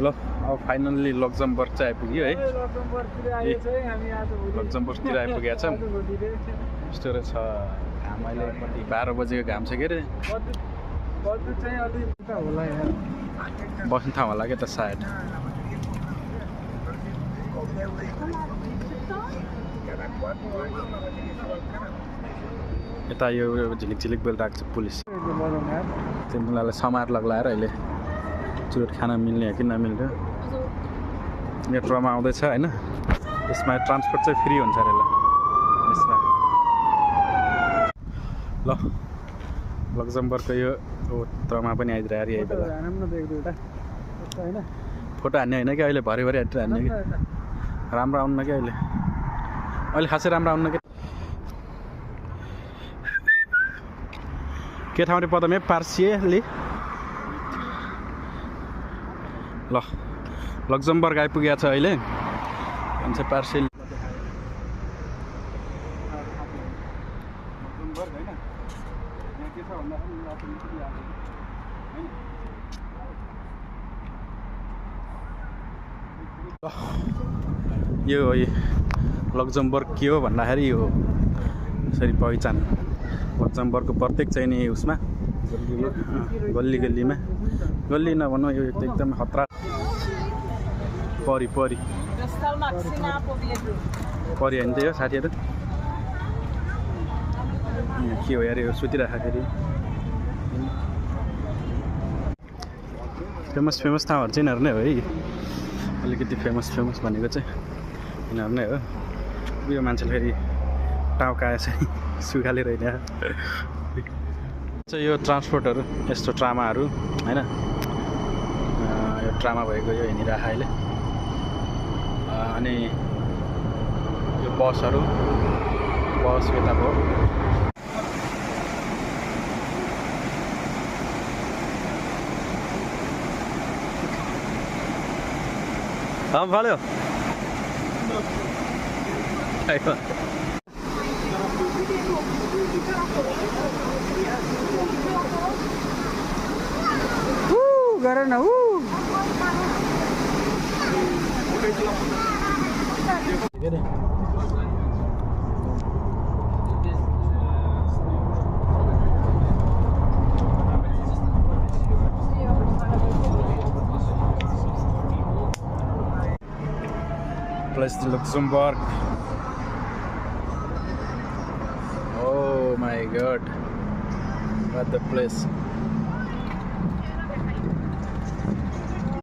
ल अब finally Luxembourg चाहिँ आइपुग्यो है लक्जमबर्गतिर आइपुगेको छ यस्तो रहेछ घाम अहिले एकपट्टि 12 बजेको घाम छ के अरे बस्ने ठाउँ होला क्या त सायद यता यो झिलिक झिलिक बेलिरहेको छ पुलिस त्यो मुलालाई समार लगाएर अहिले चुरोट खान मिल्ने हो कि नमिल्ने मेट्रोमा आउँदैछ होइन यसमा ट्रान्सपोर्ट चाहिँ फ्री हुन्छ अरे ल यसमा ल लक्जमबर्गको यो ट्रमा पनि आइदिरहेको यही बेला फोटो हान्ने होइन कि अहिले भरे हान्ने कि राम्रो आउन्न कि अहिले खासै राम्रो आउन्न कि के ठाउँ रे पदमे पार्सिएली ल लक्जमबर्ग आइपुगेको छ अहिले भन्छ पार्सिएली यो हो लक्जमबर्ग के हो भन्दाखेरि यो यसरी पहिचान लक्जमबर्गको प्रत्येक चाहिँ नि उसमा गल्ली नभनौँ यो एकदम खतरा परी होइन त यो साथीहरू के हो यार यो सुतिराख्दाखेरि फेमस ठाउँहरू चाहिँ यिनीहरू नै हो है अलिकति फेमस भनेको चाहिँ यिनीहरू नै हो उयो मान्छेले फेरि टाउका चाहिँ सुगालेर होइन चाहिँ यो ट्रान्सपोर्टहरू यस्तो ट्रामाहरू होइन यो ट्रामा भएको यो हिँडिरहेको अहिले अनि यो बस यता भयो फाल्यो गर न Place de Luxembourg. Oh my god, what the place.